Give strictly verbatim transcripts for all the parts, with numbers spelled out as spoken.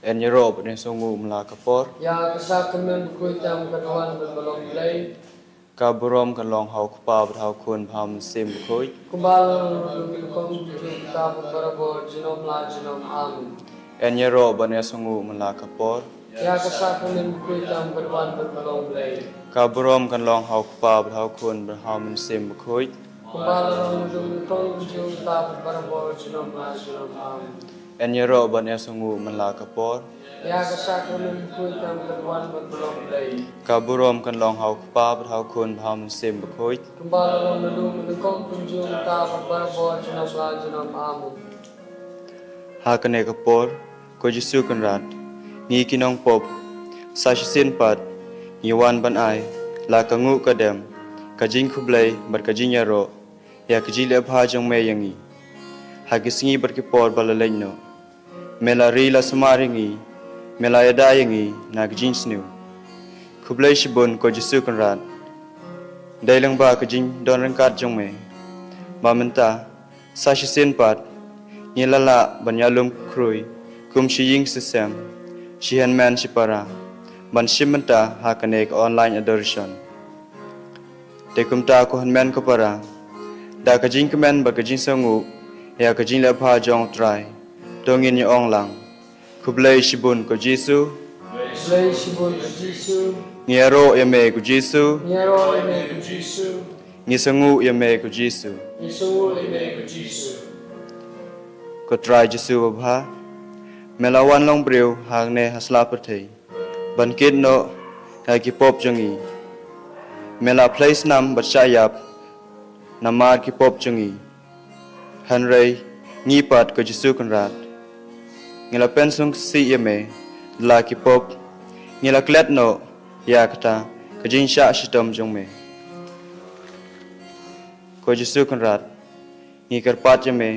Yn ïaroh bad yn ïasngew man la ka por. Ïa ka sak kmen bakhuid tam ka duwan bad ba long Blei. Ka burom kan long ha u Kpa bad ha u Khun bad ha u Mynsiem Bakhuid. Kumba la long ruh mynnyngkong, kumjuh, mynta bad barabor, junom la junom. Amen. Yn ïaroh bad yn ïasngew man la ka por. Ïa ka sak kmen bakhuid tam ka duwan bad ba long Blei. Ka burom kan long ha u Kpa bad ha u Khun bad ha u Mynsiem Bakhuid. Kumba la long mynnyngkong, kumjuh, mynta bad barabor, junom la junom. Amen. Yn ïaroh bad yn ïasngew man la ka por. Ïa ka sak kmen bakhuid tam ka duwan bad ba long Blei. Ka burom kan long ha u Kpa bad ha u Khun bad ha u Mynsiem Bakhuid. Kumba la long mynnyngkong, kumjuh, mynta bad barabor, junom la junom. Amen. Ha kane ka por, ko Jisu Kynrad, ngi ki nongpop, sa shisien pat ngi wan ban ai la ka nguh ka dem, ka jingkhublei bad ka jingïaroh ïa ka jingleh bha jong me ïa ngi ha ki sngi bad ki por ba la leit noh. Me la ri la sumar ïa ngi, me la ïada ïa ngi na ka jingsniew. Khublei shibun ko Jisu Kynrad. Dei lyngba ka jingdon ryngkat jong me ba mynta sa shisien pat ngi la lah ban ïalum khrui kum shi ïing shi sem, shi hynmen shi para, ban shim bynta ha kane ka online adoration. Te kumta ko hynmen ko para, da ka jingkmen bad ka jingsngew ïa ka jingleh bha jong U Trai, to ngin ïa ong lang: Khublei shibun ko Jisu. Khublei shibun ko Jisu. Ngi ïaroh ïa me ko Jisu. Ngi ïaroh ïa me ko Jisu. Ngi sngew ïa me ko Jisu. Ngi sngew ïa me ko Jisu. Ko Trai Jisu babha, me la wan long briew hangne ha sla pyrthei ban kit noh ïa ki pop jong ngi. Me la plie snam bad shah ïap namar ki pop jong ngi. Hynrei ngi pat, ko Jisu Kynrad, ngi la pynsngewsih ïa me da la ki pop. Ngi la klet noh ïa kata ka jingshah shitom jong me. Ko Jisu Kynrad, ngi kyrpad ïa me,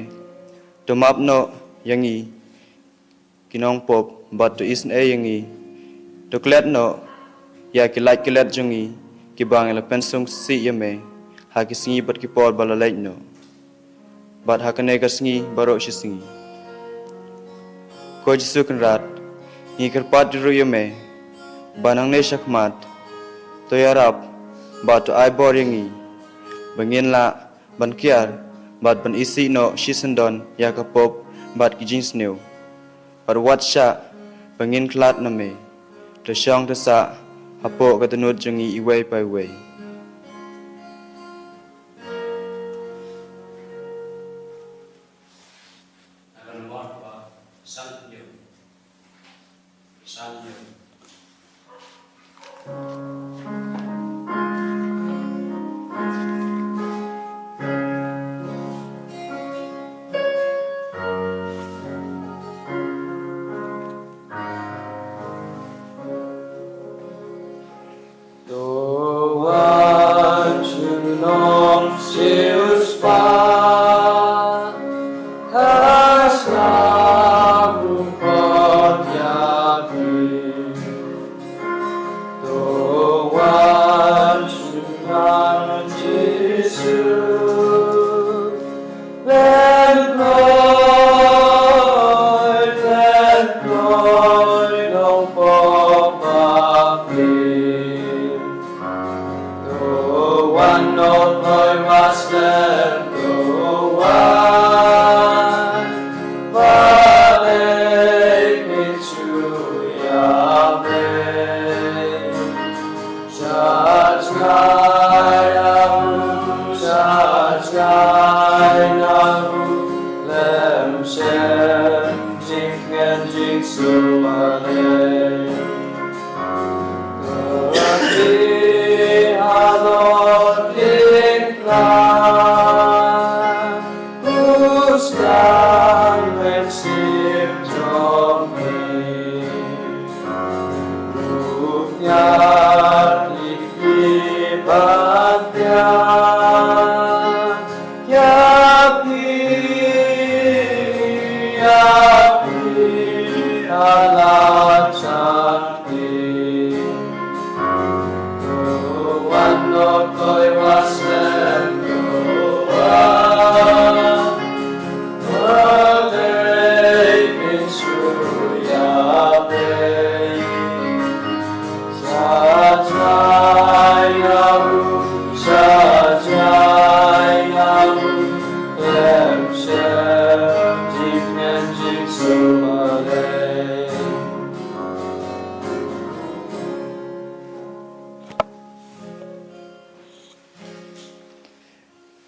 to map noh ïa ngi ki nongpop bad to isynei ïa ngi. To klet noh ïa ki lait ki let jong ngi kiba ngi la pynsngewsih ïa me ha ki sngi bad ki por ba la leit noh, bad ha kane ka sngi baroh shi sngi. Ko Jisu Kynrad, ngi kyrpad ruh ïa me ba nangne shakhmat to ïarap bad to ai bor ïa ngi ba ngin lah ban kiar bad ban isih noh shisyndon ïa ka pop bad ki jingsniew. Bad wat shah ba ngin khlad na me. To shong to sah hapoh ka dohnud jong ngi iwei pa iwei.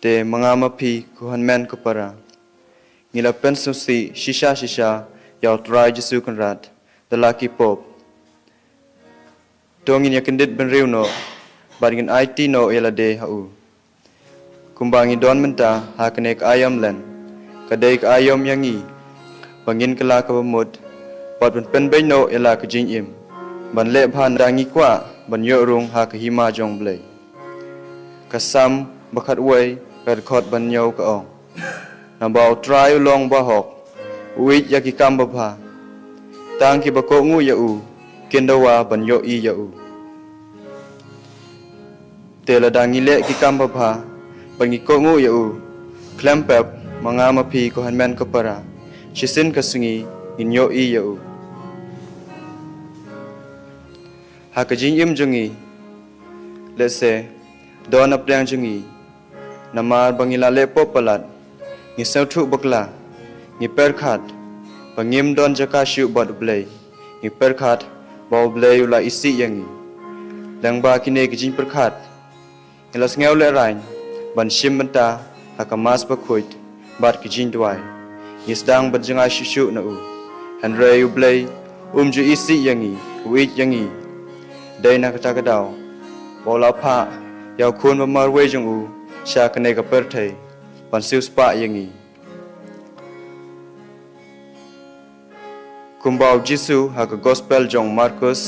Te ma nga ma phi ko hynmen ko para, ngi la pynsngewsih shisha shisha ïa u Trai Jisu Kynrad da la ki pop. To ngin ïa kyndit bynriew noh bad ngin aiti noh ïa lade ha u. Kumba ngi don mynta ha kane ka aïom len, ka dei ka aïom ïa ngi ba ngin kylla kaba mut bad ban pynbeit noh ïa la ka jingim ban leh bha, da ngi kwah ban ïoh rung ha ka hima jong Blei. Ka Salm ba khatwei, ka dkhot ba hynñiew ka ong: Naba u Trai u long bahok, u ïeit ïa ki kam babha. Tang kiba kohnguh ïa u kin dawa ban ïohi ïa u. Te lada ngi leh ki kam babha bad ngi kohnguh ïa u, khlem pep ma nga ma phi ko hynmen ko para, shisien ka sngi ngin ïohi ïa u. Ha ka jingim jong ngi, lehse don na pdeng jong ngi, namar ba ngi la leh pop palat, ngi sngewthuh bakla, ngi pyrkhat ba ngim don jaka shuh bad U Blei, ngi pyrkhat ba U Blei u la isih ïa ngi. Lyngba kine ki jingpyrkhat, ngi la sngew lehraiñ ban shim bynta ha ka Mass Bakhuid bad ki jingduwai. Ngi sdang ban jngai shuh shuh na u, hynrei U Blei um ju isih ïa ngi, u ïeit ïa ngi. Dei na kata ka daw ba u la phah ïa u Khun ba marwei jong u sha kane ka pyrthei ban siewspah ïa ngi. Kumba u Jisu ha ka Gospel jong u Markus,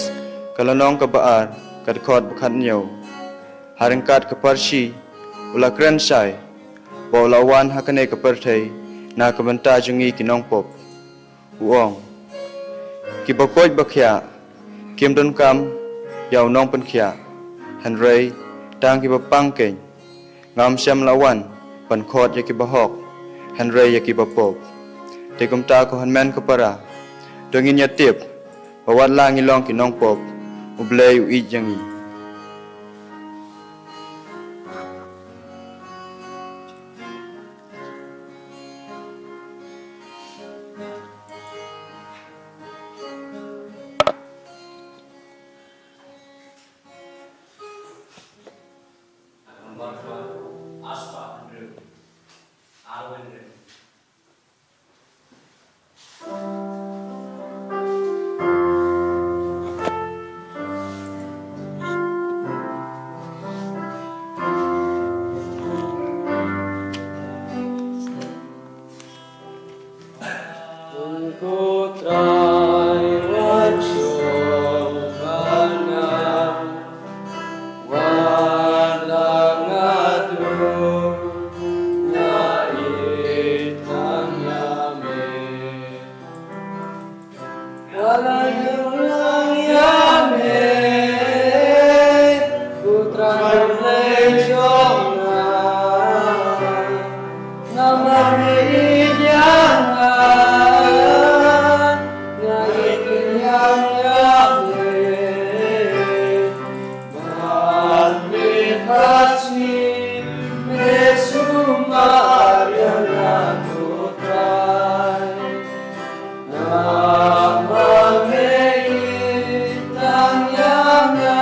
ka lynnong kaba ar, ka dkhot ba khathynñiew. Ha ryngkat ka parshi u la kren shai ba u la wan ha kane ka pyrthei na ka bynta jong ngi ki nongpop. U ong, kiba koit ba khiah kim donkam ïa u nongpynkhiah, hynrei tang kiba pang keiñ. Ngam shym la wan ban khot ïa kiba hok, hynrei ïa kiba pop. Te kumta ko hynmen ko para, to ngin ïa tip ba wat la ngi long ki nongpop, U Blei u ïeit ïa ngi. Ko Trai, wan shong bad nga, wat la nga duk, nga ïeit tang ïa me. Wat la nga duk, nga ïeit tang ïa me, ko Trai Blei jong nga. Namar me ïeit ïa nga, nga ïeit pynïar ïa me. Bad me pasi, me sumar ïa nga, ko Trai. Namar me ïeit tang ïa nga.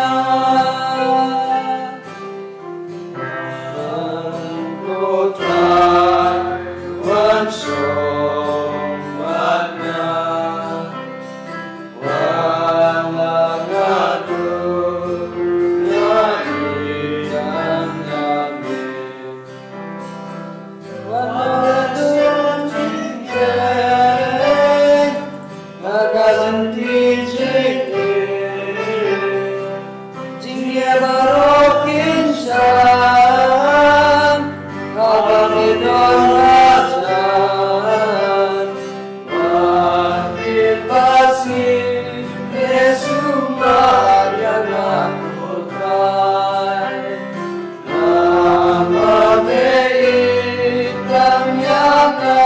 Ha ka jingthoh jingeh, jingeh baroh kin shang haba me don hajan. Wat me pasi, me sumar ïa nga, ko Trai. Namar me ïeit tang ïa nga.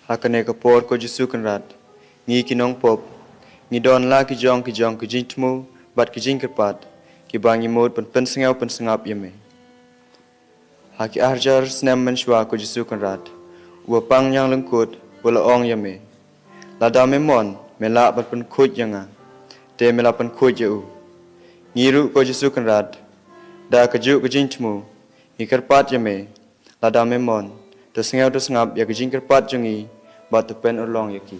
Ha kane ka por, ko Jisu Kynrad, ngi ki nongpop ngi don la ki jong ki jong ki jingthmu bad ki jingkyrpad kiba ngi mut ban pynsngew pynsngap ïa me. Ha ki arhajar snem mynshuwa, ko Jisu Kynrad, u bapang ñianglyngkut u la ong ïa me, lada me mon, me lah ban pynkhuid ïa nga. Te me la pynkhuid ïa u. Ngi ruh, ko Jisu Kynrad, da kajuh ka jingthmu ngi kyrpad ïa me, lada me mon, to sngew to sngap ïa ka jingkyrpad jong ngi bad to pynurlong ïa ki.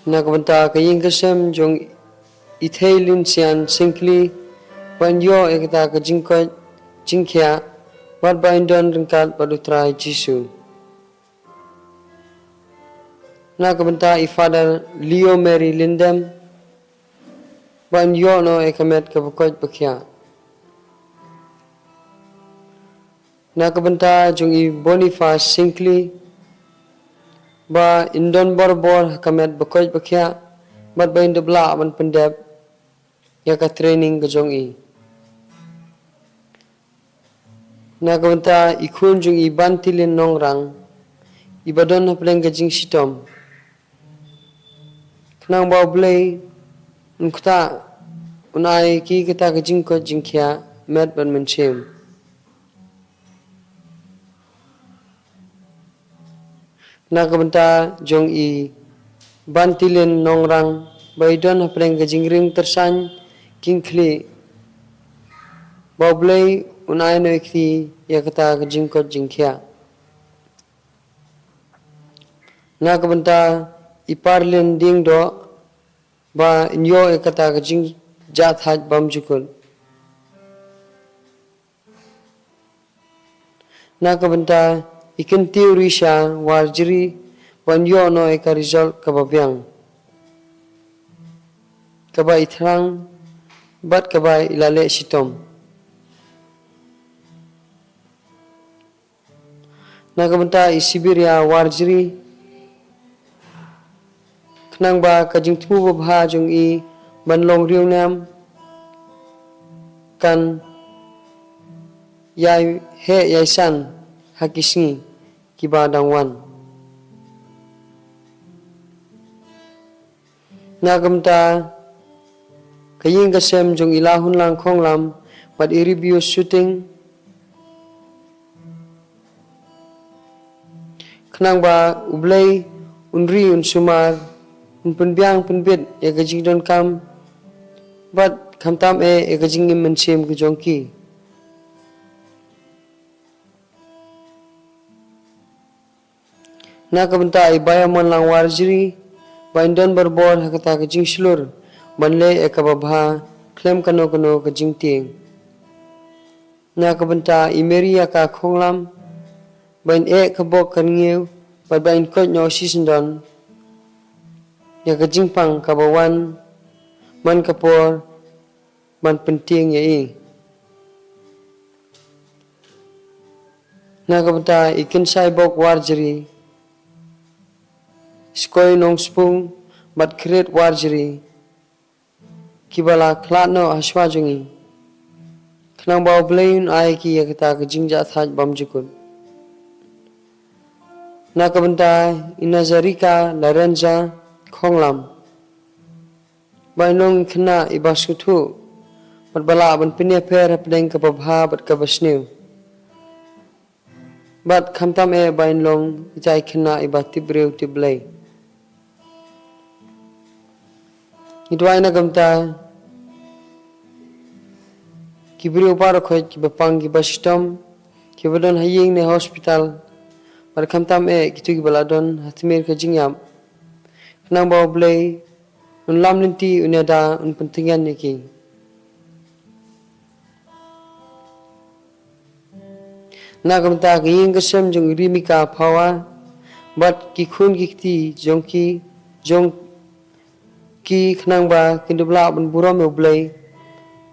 Na ka bynta ka ïing ka sem jong i Thei Lynsian Syngkli, ba yn ïoh ïa kata ka jingkoit jingkhiah bad ba yn don ryngkat bad u Trai Jisu. Na ka bynta i Father Leo Mary Lyndem, ba yn ïoh noh ïa ka met kaba koit ba khiah. Na ka bynta jong i Boniface Syngkli, ba yn don barabor ha ka met ba koit ba khiah bad ba yn dep lah ban pyndep ïa ka training ka jong i. Na ka bynta i khun jong i Bantilin Nongrang, i ba don hapdeng ka jingshitom. Khnang ba U Blei un ktah, un ai ki kata ka jingkoit jingkhiah met bad mynsiem. Na ka bynta jong i Bantilin Nongrang, ba i don hapdeng ka jingring tyrsan king khlieh, ba U Blei un ai noh ïa kata ka jingkoit jingkhiah. Na ka bynta i Parlin Diengdoh, ba in ïoh ïa kata ka jingjahthait bymjukut. Na ka bynta i Kyntiew Risha Warjri, ba in ïoh noh ïa ka result kaba biang, kaba i thrang bad kaba i la leh shitom. Na ka bynta i Sibiria Warjri, khnang ba ka jingthmu babha jong i ban long riewniam kan ïai heh ïai san ha ki sngi kiba dang wan. Na ka bynta ka ïing ka sem jong i Lahunlang Khonglam bad i Ribius Shooting, khnang ba U Blei un ri un sumar, un pynbiang pynbit ïa ka jingdonkam bad khamtam eh ïa ka jingim mynsiem ka jong ki. Na ka bynta i Baiamonlang Warjri, ba in don barabor ha kata ka jingshlur ban leh ïa kaba bha khlem kano kano ka jingtieng. Na ka bynta i Mary Ïaka Khonglam, ba in eh ka bok ka rngiew bad ba in koit noh shisyndon ïa ka jingpang kaba wan man ka por ban pyntieng ïa i. Na ka bynta i Kynsaibok Warjri, Skoi Nongspung bad Kret Warjri, kiba la khlad noh hashwa jong i, khnang ba U Blei un ai ïa ki ïa kata ka jingjahthait bymjukut. Na ka bynta i Nazarika Larenza Khonglam, ba in long i khynnah iba sngewthuh bad ba lah ban pynïapher hapdeng kaba bha bad kaba sniew. Bad khamtam eh ba in long ita i khynnah iba tip briew tip Blei. Ngi duwai na ka bynta ki briew baroh khoit kiba pang kiba shitom, kiba don ha ïing ne hospital, bad khamtam eh kito kiba la don ha tmier ka jingïap, khnang ba U Blei un lam lynti, un ïada, un pyntngen ïa ki. Na ka bynta ka ïing ka sem jong i Rimika Phawa bad ki khun ki kti jong ki, jong ki, khnang ba kin dup lah ban burom ïa U Blei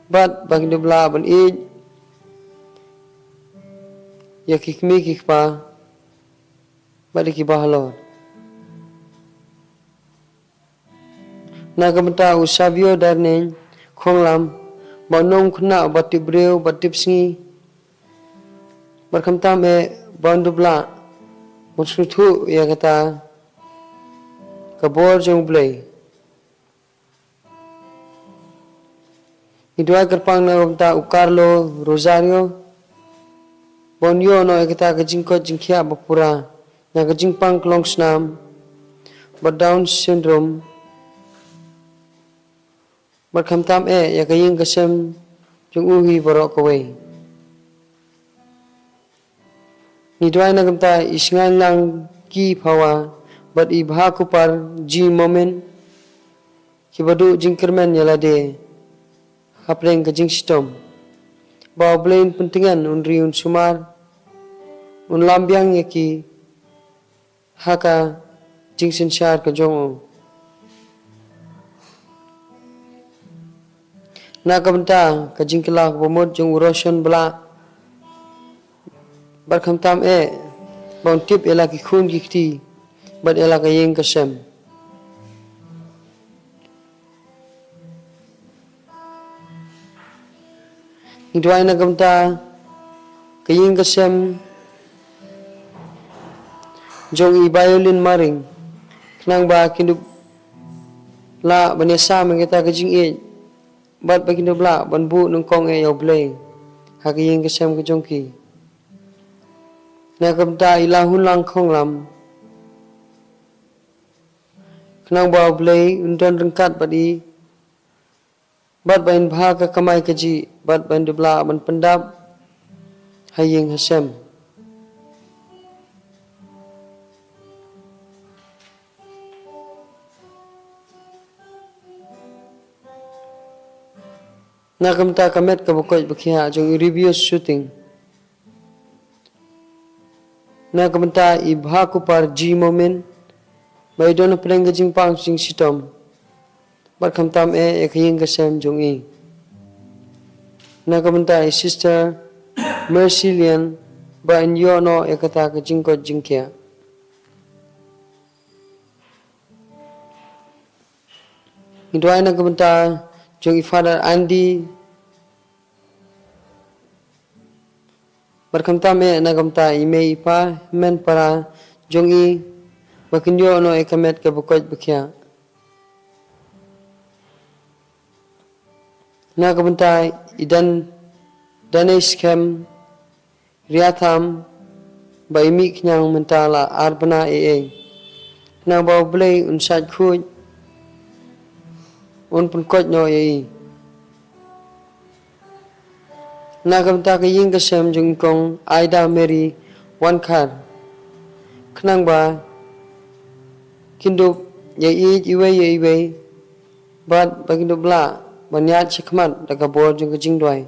bad ba kin dup lah ban ïeit ïa ki kmie ki kpa bad ïa kiba halor. Na ka bynta u Savio Darneng Khonglam, ba u long u khynnah uba tip briew, uba tip sngi, bad khamtam eh ba un dup lah ban sngewthuh ïa kata ka bor jong U Blei. Ngi duwai kyrpang na ka bynta u Carlo Rosario, ba un ïoh noh ïa kata ka jingkoit jingkhiah ba pura na ka jingpang ka longsnam bad Down syndrome, bad khamtam eh ïa ka ïing ka sem jong u hi baroh kawei. Ngi duwai na ka bynta i Sngaiñlang Ki Phawa bad i Bhakupar G Momin, kiba duh jingkyrmen ïa lade hapdeng ka jingshitom, ba U Blei un pyntngen, un ri, un sumar, un lam biang ïa ki ha ka jingsynshar ka jong u. Na ka bynta ka jingkylla ka bamut jong u Roshan Blah, bad khamtam eh ba un tip ïa la ki khun ki kti bad ïa la ka ïing ka sem. Ngi duwai na ka bynta ka ïing ka sem jong i Violin Maring, khnang ba kin dup lah ban ïasam ïa kata ka jingïeit, bad ba kin dup lah ban buh nyngkong eh ïa U Blei ha ka ïing ka sem ka jong ki. Na ka bynta i Lahunlang Khonglam, Khnang ba U Blei un don ryngkat bad i, bad ba in bha ka kamai kajih, bad ba in dup lah ban pyndap ha ïing ha sem. Na ka bynta ka met kaba koit ba khiah jong i Ribius Shooting. Na ka bynta i Bhakupar G Momin, ba i don hapdeng ka jingpang jingshitom, bad khamtam eh ïa ka ïing ka sem jong i. Na ka bynta i Sister Mercy Lian, ba in ïoh noh ïa kata ka jingkoit jingkhiah. Ngi duwai na ka bynta jong i Father Andy, bad khamtam eh na ka bynta i mei i pa, hynmen para jong i, ba kin ïoh noh ïa ka met kaba koit ba khiah. Na ka bynta i Dan, Danesh Khem Riatham, ba i mih khñiang mynta la ar bnai ei ei. Khnang ba U Blei un shait khuid, un pynkoit noh ïa i. Na ka bynta ka ïing ka sem jong i Kong Aida Mary Wankhar, khnang ba kin dup ïa i iwei ïa iwei, bad ba kin dup lah ban ïaid shakhmat da ka bor jong ka jingduwai.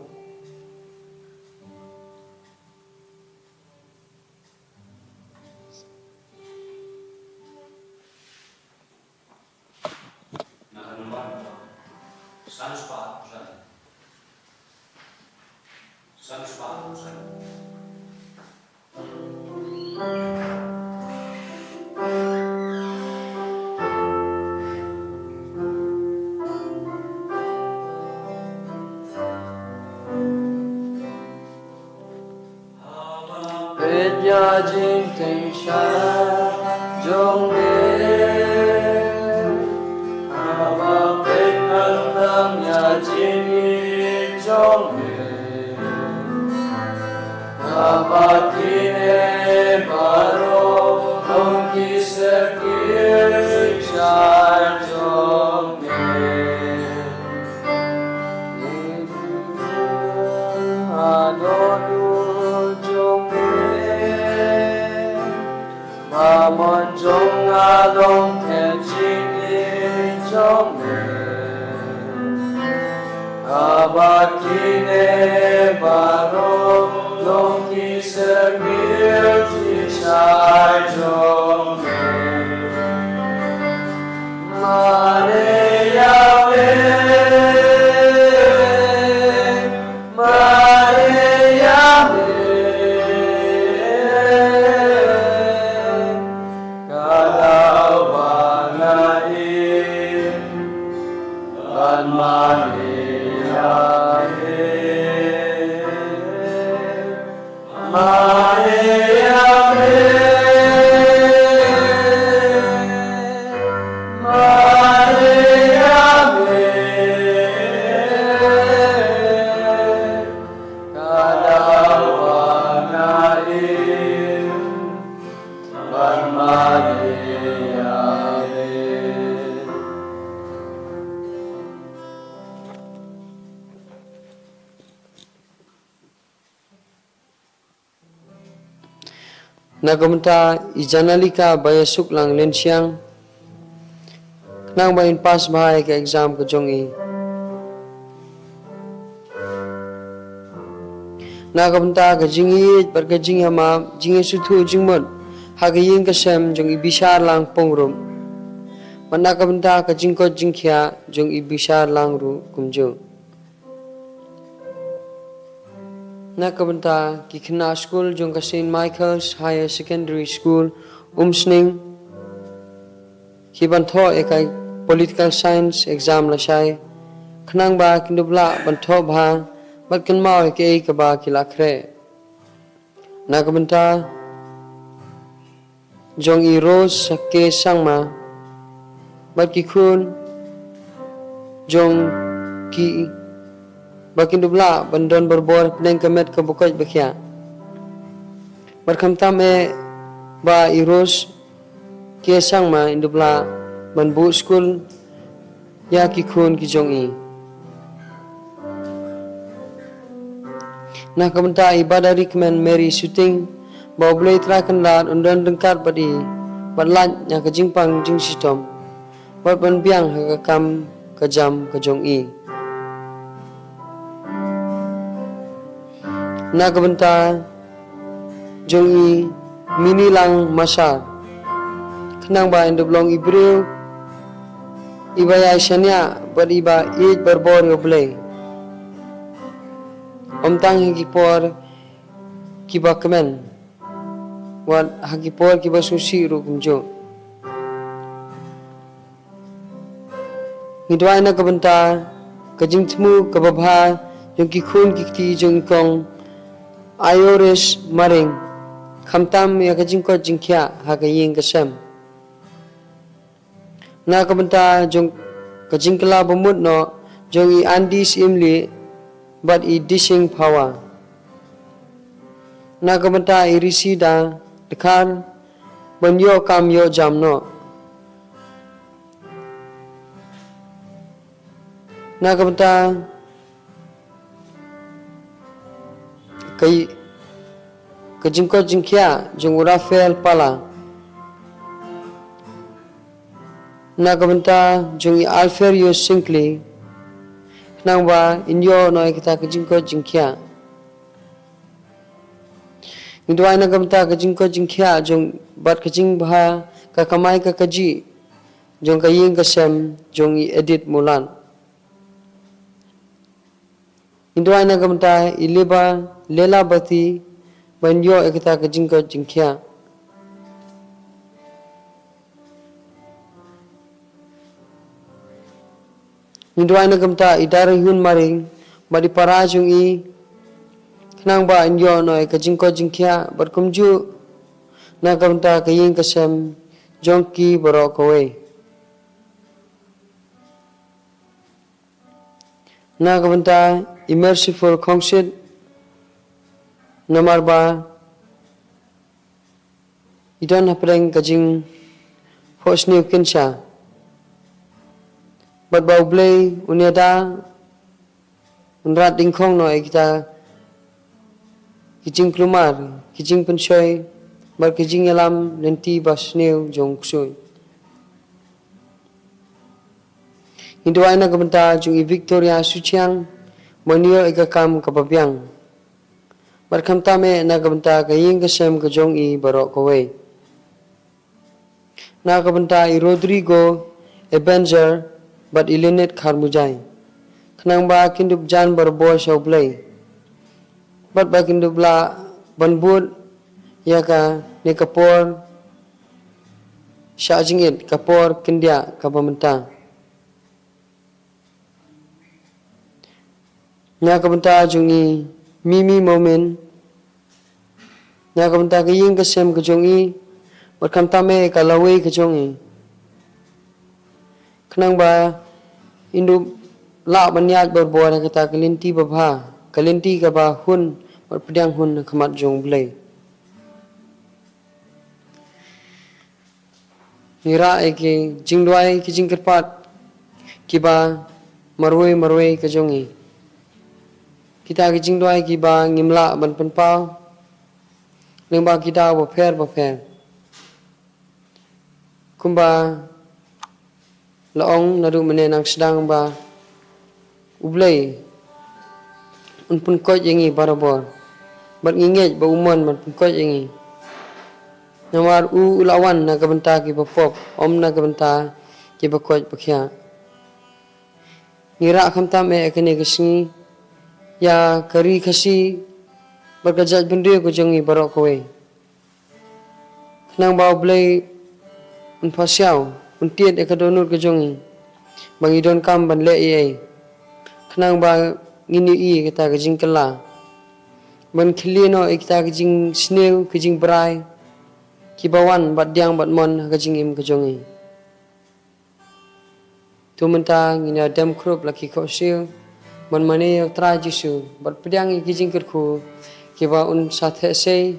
Peit ïa jingtheng sha jong me. Haba peit khamtam ïa jingim jong me. Haba kine baroh long ki sakhir sha jong me. Haduh jong me. Ba mon jong nga long khet jingim jong me. Haba kine baroh long ki sakhir jingshai jong me. Mane ïa me. Mane ïa me, ka daw ba nga im, ban mane ïa me. Mane ïa me, mane ïa me, ka daw ba nga im, ban mane ïa me. Na ka bynta i Janalika Baiasuklang Lynshiang, khnang ba in pass bha ïa ka exam ka jong i. Na ka bynta ka jingïeit bad ka jingïamap, jingïasuthuh jingmut ha ka ïing ka sem jong i Bisharlang Pongrum. Bad na ka bynta ka jingkoit jingkhiah jong i Bisharlang ruh kumjuh. Na ka bynta ki khynnah skul jong ka Saint Michael's Higher Secondary School, Umsning, ki ban thoh ïa ka Political Science exam lashai, khnang ba kin dup lah ban thoh bha bad kynmaw ïa kaei kaba ki la khreh. Na ka bynta jong i Rose K Sangma bad ki khun jong ki, ba kin dup lah ban don barabor hapdeng ka met kaba koit ba khiah. Bad khamtam eh ba i Rose K Sangma in dup lah ban buh skul ïa ki khun ki jong i. Na ka bynta i Badarikmen Mary Suting, ba U Blei Trai Kynrad un don ryngkat bad i, bad lait na ka jingpang jingshitom, bad ban biang ha ka kam ka jam ka jong i. Na ka bynta jong i Minilang Mashar, khnang ba in dup long i briew iba ïai shaniah bad iba ïeit barabor ïa U Blei, ym tang ha ki por kiba kmen, wat ha ki por kiba sngewsih ruh kumjuh. Ngi duwai na ka bynta ka jingthmu kaba bha jong ki khun ki kti jong i kong Ioris Maring, khamtam ïa ka jingkoit jingkhiah ha ka ïing ka sem. Na ka bynta jong ka jingkylla bamut noh jong i Andi Syiemlieh bad i Dising Phawa. Na ka bynta i Risida Dkhar, ban ïoh kam ïoh jam noh. Na ka bynta ka, ka jingkoit jingkhiah jong u Raphael Pala. Na ka bynta jong i Alferio Syngkli, khnang ba in ïoh noh ïa kata ka jingkoit jingkhiah. Ngi duwai na ka bynta ka jingkoit jingkhiah jong, bad ka jingbha ka kamai ka kajih jong ka ïing ka sem jong i Edith Mulat. Ngi duwai na ka bynta i Leba, Lela Bati, ban ïoh ïa kata ka jingkoit jingkhiah. Ngi duwai na ka bynta i Darihun Maring bad i para jong i, khnang ba in ïoh noh ïa ka jingkoit jingkhiah, bad kumjuh na ka bynta ka ïing ka sem jong ki baroh kawei. Na ka bynta i Merciful Khongsit, namar ba i don hapdeng ka jingphohsniew kynsha, bad ba U Blei un ïada, un rat dyngkhong noh ïa kita ki jingkulmar, ki jingpynshoi, bad ki jingïalam lynti basniew jong u ksuid. Ngi duwai na ka bynta jong i Victoria Suchiang, ban ïoh ïa ka kam kaba biang, bad khamtam eh na ka bynta ka ïing ka sem ka jong i baroh kawei. Na ka bynta i Rodrigo Ebenezer bad i Lynette Kharmujai, khnang ba kin dup jan barabor sha U Blei, bad ba kin dup lah ban bud ïa kane ka por shah jingit, ka por kyndiah kaba mynta. Na ka bynta jong i Mimi Momin, na ka bynta ka ïing ka sem ka jong i, bad khamtam eh ka lawei ka jong i, khnang ba in dup lah ban ïaid barabor ïa kata ka lynti babha, ka lynti kaba hun bad pdiang hun ha khmat jong U Blei. Ngi rah ïa ki jingduwai, ki jingkyrpad kiba marwei marwei ka jong i. Kita ki jingduwai kiba ngim lah ban pynpaw lyngba ki daw bapher bapher. Kumba la ong naduh mynne nang sdang ba U Blei un pynkoit ïa ngi barabor, bad ngi ngeit ba u mon ban pynkoit ïa ngi. Namar u, u la wan na ka bynta kiba pop, ym na ka bynta kiba koit ba khiah. Ngi rah khamtam eh ha kane ka sngi ïa ka ri Khasi bad ka jaitbynriew ka jong ngi baroh kawei, khnang ba U Blei un pasiaw, un tied ïa ka dohnud ka jong ngi, ba ngi donkam ban leh ei ei, khnang ba ngin ïohi ïa kata ka jingkylla, ban khyllie noh ïa kita ki jingsniew ki jingbrai kiba wan bad pdiang bad mon ha ka jingim ka jong ngi. To mynta ngin ïa dem khrup la ki khohsiew ban mane ïa U Trai Jisu, bad pdiang ïa ki jingkyrkhu kiba un sa theh sei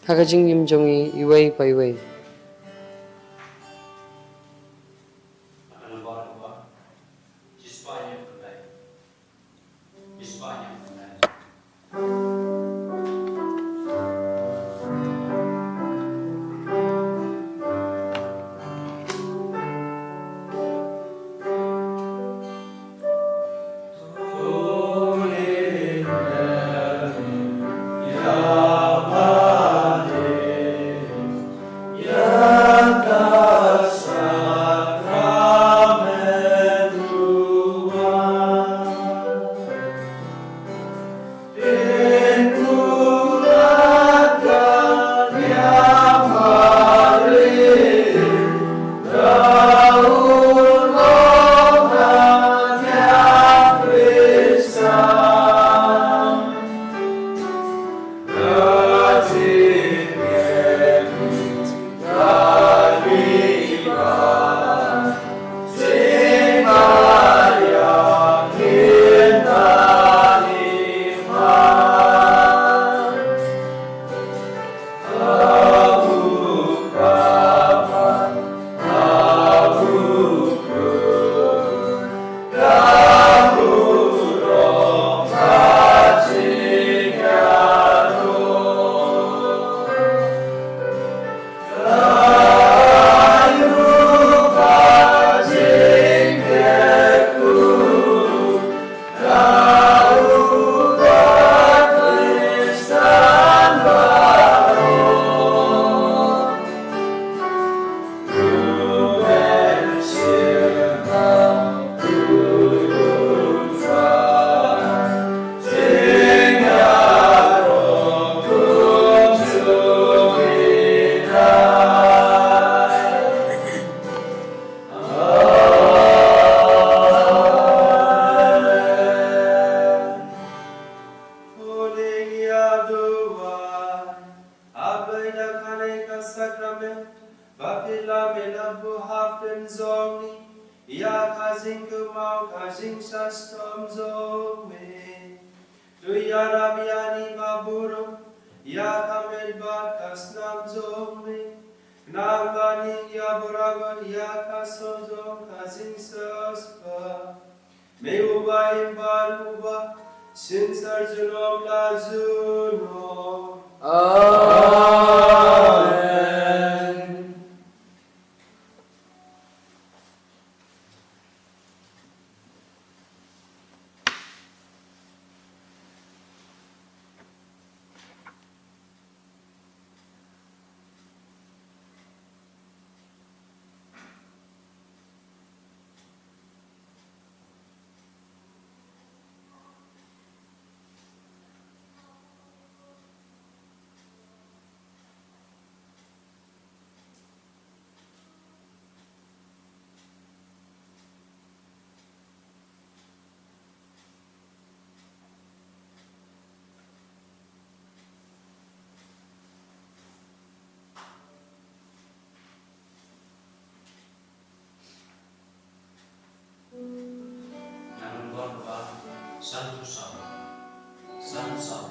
ha ka jingim jong ngi iwei pa iwei. Ïalam ïa la buhap jong ngi, ïa ka jingkynmaw ka jingshitom jong me. To ïarap ïa ngi ba burom, ïa ka met bad ka snam jong me. Khnang ba ngin ïa burom ïa ka song jong ka jingsiewspah. Me uba im bad uba shisha junom la junom. Amen. Ngan ong ba san saw. San saw.